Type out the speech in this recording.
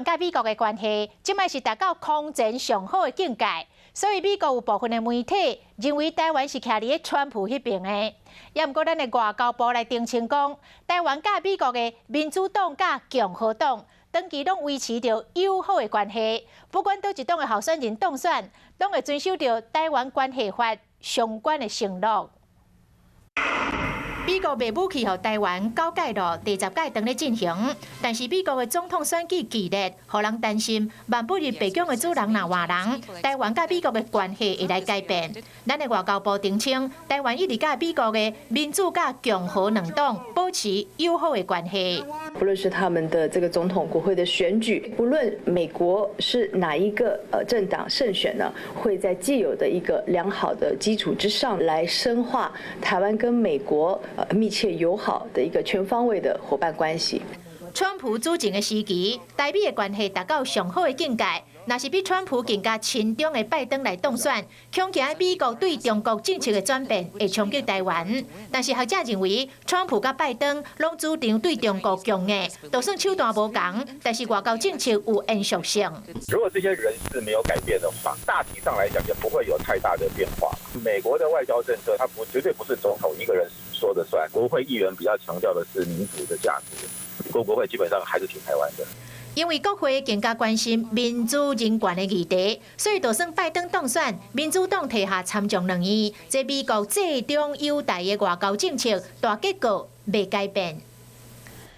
佮美國的關係，這擺是達到空前上好的境界，所以美國有部分的媒體認為台灣是徛佇咧川普彼爿的。也毋過，咱的外交部來澄清講，台灣佮美國的民主黨佮共和黨長期攏維持著友好的關係，不管佗一黨的候選人當選，攏會遵守著台灣關係法相關的承諾。美國賣武器予台灣九屆咯，第10屆當咧進行，但是美國的總統選舉激烈，予人擔心，萬不入白宮的主人若換人，台灣佮美國的關係會來改變。咱的外交部澄清，台灣一直佮美國的民主佮共和兩黨保持友好的關係。不論是他們的這個總統、國會的選舉，不論美國是哪一個政黨勝選呢，會在既有的一個良好的基礎之上來深化台灣跟美國密切友好的一個全方位的夥伴關係。川普主政的時期，台美的關係達到上好的境界。若是比川普更加親中的拜登來當選，恐驚美國對中國政策的轉變會衝擊台灣。但是學者認為，川普佮拜登攏主張對中國強硬，就算手段無仝，但是外交政策有延續性。如果這些人事沒有改變的話，大體上來講也不會有太大的變化。美國的外交政策，它不絕對不是總統一個人說的算。國會議員比較強調的是民主的價值，美國國會基本上還是挺台灣的。因為國會更加關心民主人權的議題，所以就算拜登當選，民主黨提下參眾兩院，這美國制中友台的外交政策大結構袂改變。